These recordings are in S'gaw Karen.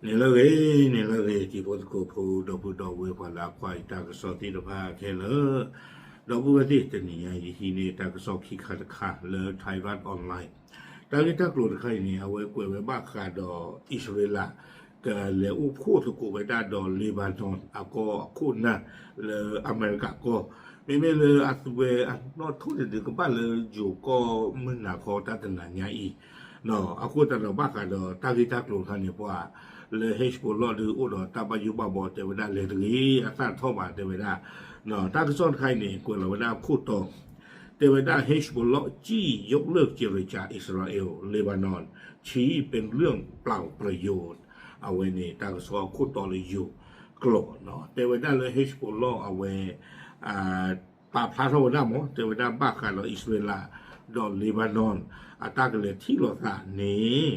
န့ၣ်လၢအဂ့ၤ, န့ၣ်လၢအဂ့ၤ တံၤဖိသကိးဖိ ဒီပုၢ်ဒီဝဲၢ်ပှၤလၢအကွၢ်ယတၢ်ကစီၣ်သ့ၣ်တဖၣ်ခဲလၢာ်, ဒီပုၢ်ဝဲၢ်သ့ၣ် တနံၤညါအံၤ ယဟံးန့ၢ်တၢ်ကစီၣ်ခံခါတခါလၢ Thairath Online တၢ်ဂ့ၢ်တၢ်ကျိၤတခါအံၤန့ၣ် အဝဲကွဲးဝဲဘၣ်ဃးဒီးအံၣ်စရ့လး ကလဲၤအိၣ်ဖှိၣ်သကိးဝဲဒၣ်ဒီး Lebanon အကီၢ်အခိၣ်နၢ်လၢအမဲရကၤကီၢ်, မ့မ့ၢ်လၢအသုဝဲအနီၣ်ထိၣ်န့ၣ်ဒုး ကဘၣ်လၢယိၤကီၢ်မုၢ်နၤခီတၢ်တနၤညါအံၤ, အဃိသတးဒီးဘၣ်ဃးဒီးတၢ်ဂ့ၢ်တၢ်ကျိၤတခါန့ၣ် ပှၤလၢ Hezbollah ဒုးအိၣ်ဒီးတၢ်ဘၣ်ယိၣ်ဘၣ်ဘီ တဲဝဲဒၣ်လဲၤတဂ့ၤ အသၣ်ထီၣ်ဘၣ် တဲဝဲဒၣ်, တၢ်ကစီၣ်တခါအံၤန့ၣ် ကွဲးလီၤဝဲဒၣ်အခိၣ်တီ တဲဝဲဒၣ် Hezbollah จี้ยกเลิกเจรจาอิสราเอล เลบานอน ชี้เป็นเรื่องเปล่าประโยชน์ အဝဲန့ၣ် တၢ်ကစီၣ်အခိၣ်တီလၢယိၤကျိာ်နီၤ တဲဝဲဒၣ်လၢ Hezbollah အဝဲ ပာ်ဖျါထီၣ်ဝဲဒၣ်မ့ၢ် တဲဝဲဒၣ်ဘၣ်ဃးဒီးအံၣ်စရ့လး ဒီး Lebanon အတၢ်ကလဲၤထံၣ်လိာ်သးန့ၣ်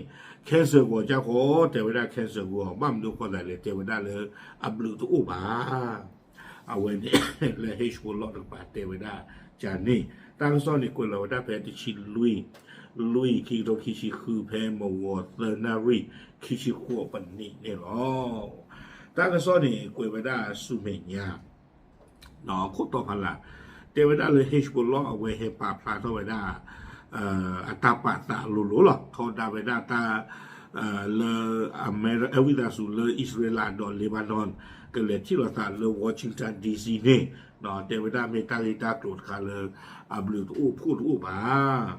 cancel ကွီၤကၢဃီ တဲဝဲဒၣ် cancel ကွီၤ ဘၣ်မနုၤဃိသးလဲၣ် တဲဝဲဒၣ်လၢအဘျုးတအိၣ်ဘၣ် အဝဲန့ၣ်လၢ Hezbollah တကပၤတဲဝဲဒၣ်ကန့ၣ် တၢ်ကစီၣ်န့ၣ်ကွဲးလီၤဝဲဒၣ်ဖဲတဆံလွံၢ် လွံၢ် ခံကထိခံဆံဃု ဖဲမုၢ်ဂီၤသၢနၣ်ရံၣ် ခံဆံဃိးပနံးန့ၣ်လီၤ. တၢ်ကစီၣ်န့ၣ်ကွဲးဝဲဒၣ်ဆူမဲာ်ညါ ခိၣ်တီဖးလၢ် တဲဝဲဒၣ်လၢ Hezbollah အဝဲဟဲပာ်ဖျါထီၣ်ဝဲဒၣ် အတၢ်ပာ်သးလိၤလိၤလီၤ ထီဒါဝဲဒၣ်တၢ် လၢ အဝံသးစူၤလၢအံၣ်စရ့လးဒီး Lebanon ကလဲၤထံၣ်လိာ်သးလၢ Washington D C န့ၣ် တဲဝဲဒၣ်မ့ၢ်တၢ်ဂ့ၢ်တၢ်ကျိၤတခါလၢ အဘျုးတအိၣ်ဖှိၣ်တအိၣ်ဘၣ်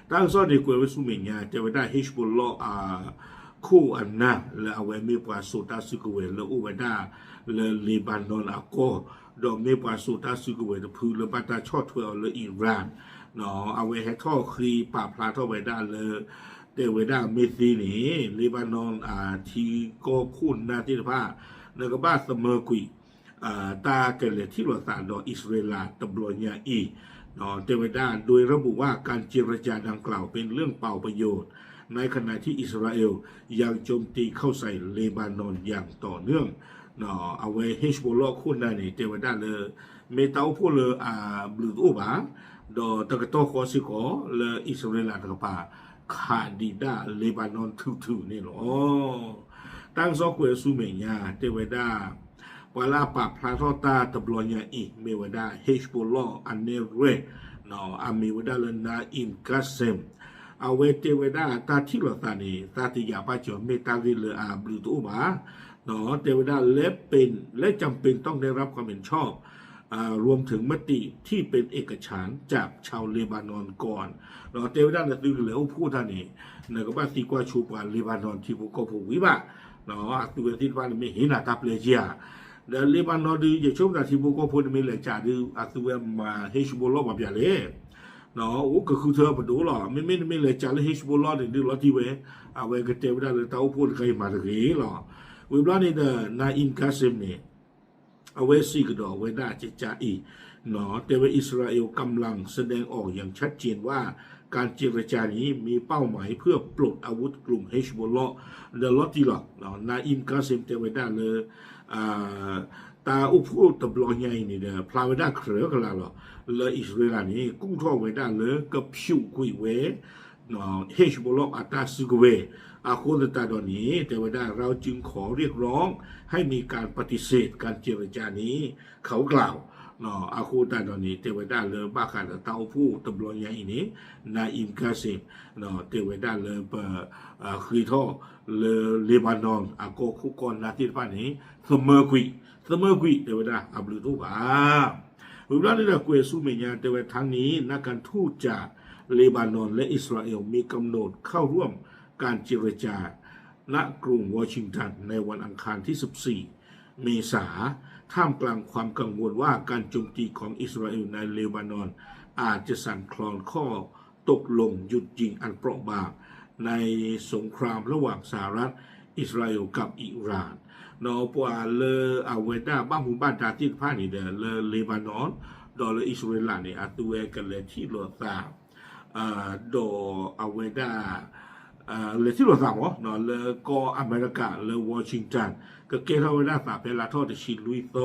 တၢ်ကစီၣ်န့ၣ်ကွဲးဝဲဆူမဲာ်ညါ တဲဝဲဒၣ် Hezbollah အခိၣ်အနၢ်လၢအဝဲမ့ၢ်ပှၤစိာ်တၢ်စုကဝဲၤလၢအိၣ်ဝဲဒၣ်လၢ Lebanon အကီၢ် ဒီးမ့ၢ်ပှၤစိာ်တၢ်စုကဝဲၤတဖုလၢဘၣ်တၢ်ဆီၣ်ထွဲအီၤလၢ Iran အဝဲဟဲထီၣ်ဃ့ပာ်ဖျါထီၣ်ဝဲဒၣ်လၢ တဲဝဲဒၣ်မ့ၢ်သ့န့ၣ် Lebanon အထံကီၢ်ခိၣ်နၢ်သ့ၣ်တဖၣ် နကဘၣ်သမၢကွံာ် တၢ်ကလဲၤထံၣ်လိာ်သးဒီးအံၣ်စရ့လးတဘျီညါအံၤ တဲဝဲဒၣ် โดยระบุว่าการเจรจาดังกล่าวเป็นเรื่องเปล่าประโยชน์ ในขณะที่อิสราเอลยังโจมตีเข้าใส่เลบานอนอย่างต่อเนื่อง အဝဲ Hezbollah ခိၣ်နၢ်န့ၣ် တဲဝဲဒၣ်လၢ မ့ၢ်တၢ်အိၣ်ဖှိၣ်လၢအဘျုးတအိၣ်ဘၣ် ဒီးတကတီၢ်ဃီစ့ၢ်ကီးလၢအံၣ်စရ့လးတကပၤ ခးဒံးဒၣ် Lebanon ထူၣ်ထူၣ်န့ၣ်လီၤ. တၢ်ကစီၣ်ကွဲးဆူမဲာ်ညါ တဲဝဲဒၣ် ပှၤလၢအပာ်ဖျါထီၣ်တၢ်တဘျီညါအံၤ မ့ၢ်ဝဲဒၣ် Hezbollah အနဲၣ်ရွဲၣ် အမံၤဝဲဒၣ်လၢ Naim Qassem အဝဲတဲဝဲဒၣ်တၢ်ထံၣ်လိာ်သးန့ၣ် သးတယာ်ဘၣ်ကီၤ မ့ၢ်တၢ်ဂ့ၢ်လၢအဘျုးတအိၣ်ဘၣ် တဲဝဲဒၣ် และเป็น และจำเป็นต้องได้รับความเห็นชอบ รวมถึงมติที่เป็นเอกฉันท์จากชาวเลบานอนก่อน တဲဝဲဒၣ်လၢသုကလဲၤအိၣ်ဖှိၣ်တၢ်န့ၣ် နကဘၣ်သံကွၢ်ဆိပှၤ Lebanon ထံဖိကီၢ်ဖိဝံၤဘၣ် အသုဝဲသ့ၣ်တဖၣ်န့ၣ်မ့ၢ်ဟ့ၣ်နၤတၢ်ပျဲက့ၤဧါ ဒီး Lebanon ဒုး ယဆိကမိၣ်တၢ်ထံဖိကီၢ်ဖိန့ၣ်မ့ၢ်လဲၤကးဒုး အသုဝဲမၤ Hezbollah ပှၤပျဲလဲၣ် အိၣ်ကဃုထၢပဒိၣ်လီၤ မ့မ့ၢ်နမ့ၢ်လဲၤကးလၢ Hezbollah န့ၣ်ဒုးလီၤတံၢ်ဝဲ အဝဲကတဲဝဲဒၣ်လၢတၢ်အိၣ်ဖှိၣ်တခါအံၤမၤတဂ့ၤလီၤ ဝံၤဘျီန့ၣ်ဒီး Naim Qassem န့ၣ် အဝဲစံးကဒီးဝဲဒၣ်ကကါအံၤ တဲဝဲ อิสราเอลกำลังแสดงออกอย่างชัดเจนว่า การเจรจานี้มีเป้าหมายเพื่อปลดอาวุธกลุ่ม Hezbollah ဒီးလီၤတံၢ်လီၤ Naim Qassem တဲဝဲဒၣ်လၢ တၢ်အိၣ်ဖှိၣ်တဘျီညါအံၤန့ၣ်ဒီး ဖျါဝဲဒၣ်ကြၢးကလာ်လီၤ လၢအံၣ်စရ့လးန့ၣ် ကူၣ်ထီၣ်ဝဲဒၣ်လၢကဖျိးကွံာ်ဝဲ Hezbollah အတၢ်စုကဝဲၤ အဃိသတးဒီးန့ၣ် တဲဝဲဒၣ် เราจึงขอเรียกร้องให้มีการปฏิเสธการเจรจานี้ เขากล่าว အဃိသတးဒီးန့ၣ် တဲဝဲဒၣ်လၢဘၣ်ဃးဒီးတၢ်အိၣ်ဖှိၣ်တဘျီညါအံၤန့ၣ် Naim Qassem တဲဝဲဒၣ်လၢပ ဃ့ထီၣ်လၢ Lebanon အကီၢ်ခိၣ်ကီၢ်နၢ်သ့ၣ်တဖၣ်န့ၣ် သမၢကွံာ် သမၢကွံာ် တဲဝဲဒၣ်အဘျုးတအိၣ်ဘၣ် ဝံၤဘျီန့ၣ်ဒီးကွဲးဆူမဲာ်ညါ တဲဝဲ ทั้งนี้นักการทูตจากเลบานอน และอิสราเอลมีกำหนดเข้าร่วมการเจรจา ณ กรุงวอชิงตัน ในวันอังคารที่ สิบสี่ เมษา ท่ามกลางความกังวลว่าการโจมตีของอิสราเอลในเลบานอน อาจจะสั่นคลอนข้อตกลงหยุดยิงอันเปราะบางในสงครามระหว่างสหรัฐ อิสราเอล กับอิหร่าน ဒီးပှၤလၢအဝဲဒၣ်ဘၣ်မူဘၣ်ဒါသ့ၣ်တဖၣ်န့ၣ်ဒီး လၢ Lebanon ဒီးလၢအံၣ်စရ့လးန့ၣ် အသုဝဲကလဲၤထံၣ်လိာ်သး ဒီးအဝဲဒၣ် လဲၤထံၣ်လိာ်သးမး လၢကီၢ်အမဲရကၤလၢ Washington ကကဲထီၣ်ဝဲဒၣ်သးဖဲလါထီၣ်တဆံလွံၢ်သီ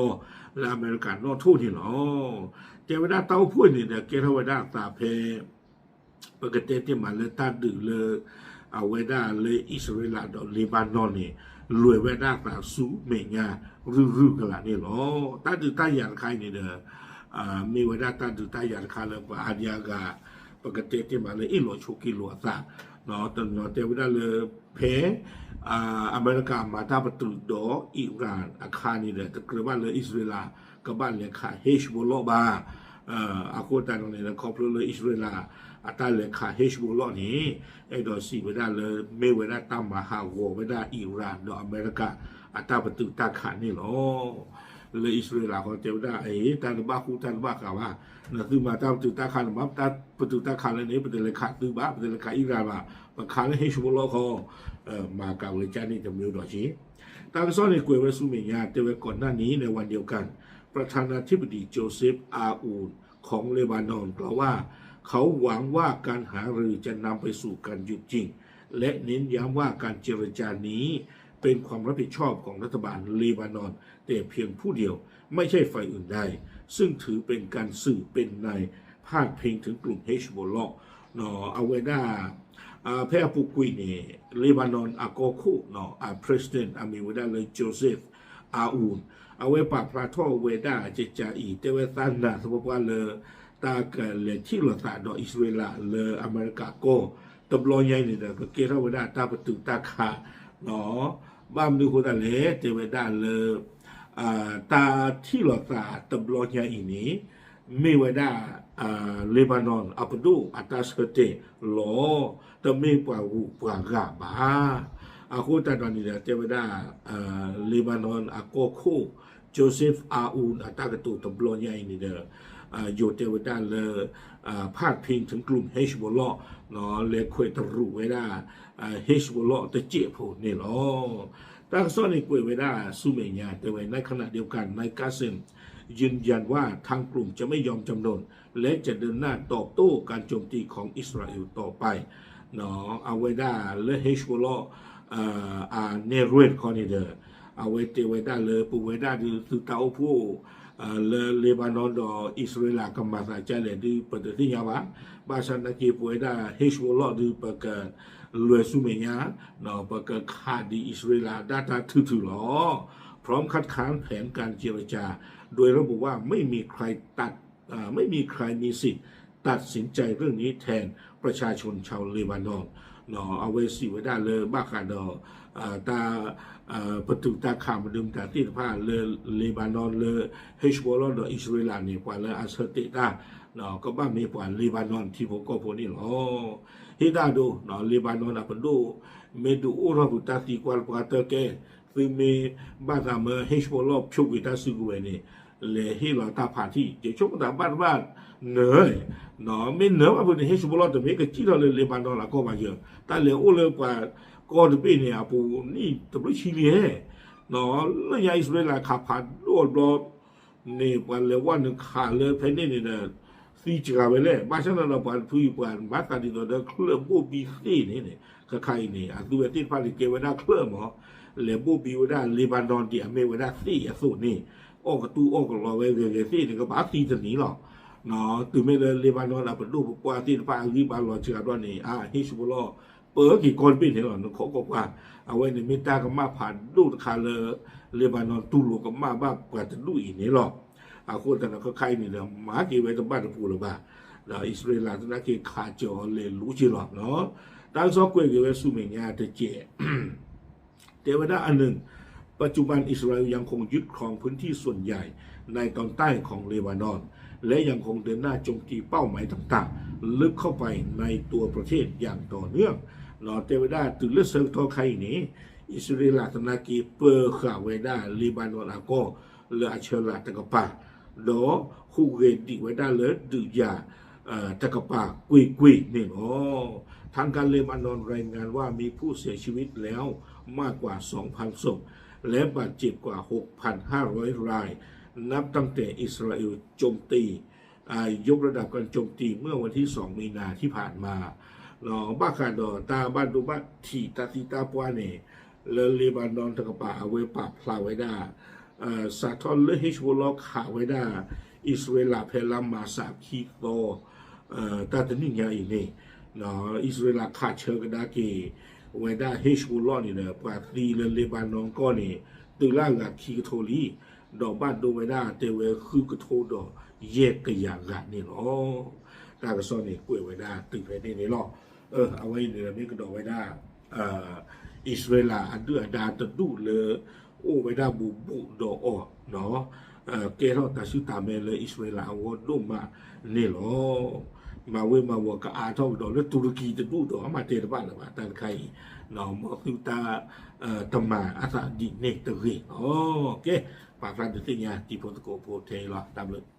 လၢအမဲရကၤနီၣ်ထိၣ်န့ၣ်လီၤ. တဲဝဲဒၣ်တၢ်အိၣ်ဖှိၣ်န့ၣ်ဒီးကဲထီၣ်ဝဲဒၣ်သးဖဲ ပကတဲတ့ၢ်မးလၢတၢ်ဒုးလၢ အဝဲဒၣ်လၢအံၣ်စရ့လးဒီးလ့ၤဘၣ်နီၣ်န့ၣ် လဲၤဝဲဒၣ်သးဆူမဲာ်ညါရုၢ်ရုၢ်ကလာ်န့ၣ်လီၤ. တၢ်ဒုးတၢ်ယၤတခါအံၤန့ၣ်ဒီး မ့ၢ်ဝဲဒၣ်တၢ်ဒုးတၢ်ယၤတခါလၢပှၤအါဒံအါဂၤ ပကတဲတ့ၢ်မးလၢအ့ၣ်လိာ်ဆိးက့လိာ်အသး, တနီၤတဲဝဲဒၣ်လၢ ဖဲ အမဲရကၤမၤတၢ်ပတုာ်ဒီးအံရၣ်အခါန့ၣ်ဒီး တကြၢးဘၣ်လၢအံၣ်စရ့လး ကဘၣ်လဲၤခး Hezbollah ဘၣ်. အဃိသတးဒီးန့ၣ်ဒီး ခီဖျိလၢအံၣ်စရ့လး အတၢ်လဲၤခး Hezbollah န့ၣ် အဲၣ်ဒိးစံးဝဲဒၣ်လၢ မ့ၢ်ဝဲဒၣ်တၢ်မၤဟးဂီၤဝဲဒၣ်အံရၣ်ဒီးအမဲရကၤ အတၢ်ပတုာ်တၢ်ခးန့ၣ်လီၤ. လၢအံၣ်စရ့လးဃီတဲဝဲဒၣ် အ့ တၢ်တဘၣ်ဃူတၢ်တဘၣ်ဃးဘၣ်, နသုမၤတၢ်ပတုာ်တၢ်ခးန့ၣ် မ့ၢ်တၢ်ပတုာ်တၢ်ခးလၢန့ၣ် ပတလဲၤခးသုဘၣ်, ပတလဲၤခးအံရၣ်ဘၣ်, ပခးလၢ Hezbollah ဃီ မၤကၤဝဲကၢန့ၣ်တမ့ၢ်ဒီးက့ တၢ်ကစီၣ်န့ၣ်ကွဲးဝဲဆူမဲာ်ညါ တဲဝဲ ก่อนหน้านี้ ในวันเดียวกัน ประธานาธิบดีโจเซฟ อาอูน ของเลบานอน กล่าวว่า เขาหวังว่าการหารือจะนำไปสู่การหยุดยิง และเน้นย้ำว่าการเจรจานี้เป็นความรับผิดชอบของรัฐบาลเลบานอนแต่เพียงผู้เดียว ไม่ใช่ฝ่ายอื่นใด ซึ่งถือเป็นการสื่อเป็นใน พาดพิงถึงกลุ่ม Hezbollah အဝဲဒၣ် ဖဲအပူၤကွံာ်န့ၣ် Lebanon အကီၢ်ခိၣ် အ president အမံၤဝဲဒၣ်လၢ Joseph Aoun အဝဲပာ်ဖျါထီၣ်ဝဲဒၣ်ကကးအံၤ တဲဝဲသးနာ်သပှၢ်ပှၢ်လၢ တၢ်ကလဲၤထံၣ်လိာ်သးဒီးအံၣ်စရ့လးလၢအမဲရကၤကီၢ် တဘျီညါအံၤန့ၣ်ဒီး ကကဲထီၣ်ဝဲဒၣ်တၢ်ပတုာ်တၢ်ခး ဘၣ်မနုၤအဃိသတးလဲၣ် တဲဝဲဒၣ်လၢ တၢ်ထံၣ်လိာ်သးတဘျီညါအံၤန့ၣ် မ့ၢ်ဝဲဒၣ် Lebanon အပဒိၣ်အတၢ်ဆၢတဲာ်လီၤ, တမ့ၢ်ပှၤဂုၤပှၤဂၤဘၣ်. အဃိသတးဒီးန့ၣ်ဒီး တဲဝဲဒၣ် Lebanon အကီၢ်ခိၣ် Joseph Aoun အတၢ်ကတိၤတဘျီညါအံၤန့ၣ်ဒီး ယိၤတဲဝဲဒၣ်လၢ พาดพิงถึงกลุ่ม Hezbollah လဲၤခွဲးတရူးဝဲဒၣ် Hezbollah တစဲးဖိန့ၣ်လီၤ. တၢ်ကစီၣ်န့ၣ်ကွဲးဝဲဒၣ်ဆူမဲာ်ညါ တဲဝဲ ในขณะเดียวกัน นายกาเซม ยืนยันว่าทางกลุ่มจะไม่ยอมจำนน และจะเดินหน้าตอบโต้การโจมตีของอิสราเอลต่อไป အဝဲဒၣ်လၢ Hezbollah အနဲၣ်ရွဲၣ်တခီန့ၣ်ဒီး အဝဲတဲဝဲဒၣ်လၢ ပဝဲဒၣ်ဒုးသုးတၢ်အိၣ်ဖှိၣ် လၢ Lebanon ဒီးအံၣ်စရ့လးကမၤသးဒ်လဲၣ်ဒုး ပတသ့ၣ်ညါဘၣ်. ဘၣ်ဆၣ်သနာ်က့ ပဝဲဒၣ် Hezbollah ဒုး ပကလဲၤဆူမဲာ်ညါ ပကခးဒံးအံၣ်စရ့လးဒၣ်တၢ်ထုးထုးလီၤ. พร้อมคัดค้านแผนการเจรจา โดยระบุว่าไม่มีใครตัด ไม่มีใครมีสิทธิ์ตัดสินใจเรื่องนี้แทนประชาชนชาวเลบานอน အဝဲစံးဝဲဒၣ်လၢဘၣ်ဃးဒီး တၢ် ပတုာ်တၢ်ခးမနုၤမတၤသ့ၣ်တဖၣ်လၢ Lebanon လၢ Hezbollah ဒီးအံၣ်စရ့လးန့ၣ် ပှၤလၢအဆၢတဲာ်တၢ် ကဘၣ်မ့ၢ်ပှၤ Lebanon ထံဖိကီၢ်ဖိန့ၣ်လီၤ. ဟ့ၣ်တၢ်ဒိ Lebanon အပဒိၣ် မ့ၢ်ဒုးအိၣ်ထီၣ်ပူၤတၢ်သံကွၢ်တပှၢ်တၢၢ်ကဲ သုမ့ၢ်ဘၣ်သးမၢ Hezbollah ဖြိးကွံာ်တၢ်စုကဝဲၤန့ၣ် လဲၤဟ့ၣ်လီၤတၢ်ဖးထံၣ် ယဆိကမိၣ်သးဘၣ်တဘၣ်နၢၤ မ့ၢ်နၢၤဘၣ်ဖုးန့ၣ် Hezbollah တမ့ၢ်ကစံၣ်ထီၣ်လၢ Lebanon အကီၢ်ဘၣ်ယၢၤ တၢ်လဲၤအိၣ်လၢပှၤကီၢ်တဘ့ၣ်န့ၣ် အပူၤနံၣ်တဘျုးဆံလံ လၢညါအံၣ်စရ့လးခးဖးဒိၣ်တဘျီ န့ၣ် ပှၤလဲၤဝဲနုာ်ခးလၢဖဲန့ၣ်န့ၣ်ဒီး သံစှၤဝဲလဲၣ်. ဘၣ်ဆၣ်န့ၣ်ဒီး ပှၤတဖုအံၤ ပှၤမၤသးဒ်သိးဒီးချၢၣ်ဘိၣ်ဘံသ့ၣ်န့ၣ် ခါခါအံၤန့ၣ် အသုဝဲသ့ၣ်တဖၣ်န့ၣ် ကဲဝဲဒၣ်ချၢၣ်မး လဲၤဘိၣ်ဘံဝဲဒၣ် Lebanon ဒ်အမ့ၢ်ဝဲဒၣ်သ့ၣ်အသိးန့ၣ် အီၣ်ကတူၢ်အီၣ်ကလီဝဲဂဲၤဂဲၤသ့ၣ်န့ၣ် ကဘၣ်သံတနံၤလီၤ. တုၤမ့ၢ်လၢ Lebanon အပဒိၣ်ပပှၢ်သ့ၣ်တဖၣ်အဂံၢ်ဘါလီၤစှၤဘျီန့ၣ် အ Hezbollah ပၢက့ၤကီၢ်တဘ့ၣ်န့ၣ်လီၤ နခီကီၢ်ပှၢ် အဝဲန့ၣ်မ့ၢ်တၢ်ကမၣ်ဖးဒိၣ်တခါလၢ Lebanon တူၢ်လိာ်ကမၣ်ဘၣ်ပှၤတဒူၣ်အံၤန့ၣ်လီၤ. အဃိသတးဒီးခဲခါအံၤန့ၣ်ဒီး မၤက့ၤဝဲတဘၣ်တပူၤလၢၤဘၣ်. ဒီးအံၣ်စရ့လးသနာ်က့ခးစၢၤအီၤလဲၤလူၤက့ၤလီၤ. တၢ်ကစီၣ်ကွဲးက့ၤဝဲဆူမဲာ်ညါတကဲး တဲဝဲဒၣ်အနုၤ ปัจจุบันอิสราเอลยังคงยึดครองพื้นที่ส่วนใหญ่ในตอนใต้ของเลบานอน และยังคงเดินหน้าโจมตีเป้าหมายต่างๆ ลึกเข้าไปในตัวประเทศอย่างต่อเนื่อง တဲဝဲဒၣ်တုၤလၢဆၢကတီၢ်ခါအံၤန့ၣ် အံၣ်စရ့လးသနာ်က့ ပၢဃာ်ဝဲဒၣ် Lebanon အကီၢ် လၢအဆၢလးတကပၤ ဒီးဟူးဂဲၤဒံးဝဲဒၣ်လၢဒုးယၤ တကပၤကွ့ၢ်ကွ့ၢ်န့ၣ်လီၤ. ทางการเลบานอนรายงานว่ามีผู้เสียชีวิตแล้วมากกว่า สองพัน ศพ และบาดเจ็บกว่า หกพันห้าร้อย ราย นับตั้งแต่อิสราเอลโจมตี ยกระดับการโจมตีเมื่อวันที่ สอง มีนาที่ผ่านมา ဘၣ်ဃးဒီးတၢ်ဘၣ်ဒိဘၣ်ထံးတၢ်သံတၢ်ပှၢ်န့ၣ် လၢ Lebanon တကပၤ အဝဲပာ်ဖျါဝဲဒၣ် စးထီၣ်လၢ Hezbollah ခးဝဲဒၣ် အံၣ်စရ့လးဖဲလါမၢ်ၡးခံသီ တၢ်တနံၣ်ညါအံၤန့ၣ် အံၣ်စရ့လးခးဆၢကဒါက့ၤ ဝဲဒၣ် Hezbollah န့ၣ်ဒီး ပှၤသံလၢ Lebanon ကီၢ်န့ၣ် တုၤလၢအဂၤခံကထိလံ, ဒီးဘၣ်ဒိဝဲဒၣ်တဲဝဲ ဃုကထိဒီးယဲၢ်ကယၤဂၤန့ၣ်လီၤ. တၢ်ကစီၣ်န့ၣ်ကွဲးဝဲဒၣ်တုၤဖဲန့ၣ်န့ၣ်လီၤ. အဝဲအံၤန့ၣ်ဒီးမ့ၢ်ကဒီးဝဲဒၣ် အံၣ်စရ့လးအဒုၣ်အဒါတဒူၣ်လၢ အိၣ်ဝဲဒၣ်ဘူးဘူးဒီးအီၤ, ကဲထီၣ်တၢ်ဆူၣ်တၢ်မဲလၢအံၣ်စရ့လးအဂီၢ်ဒိၣ်မးန့ၣ်လီၤ. မၤဝ့ၤမၤဝီၤကအါထီၣ်ကဒီးလၢတူၤရကံတဒူၣ်ဒီး အမၤတဲတဘၣ်လၢၤဘၣ် တၢ်တခါအံၤ, မ်သုတၢ်တမၤအသးဒ်န့ၣ်တဂ့ၤလီၤ. ကဲ, ပာ်ဖျါဒုးသ့ၣ်ညါတံၤဖိသကိးဖိထဲအံၤလီၤ. တၢ်ဘျုး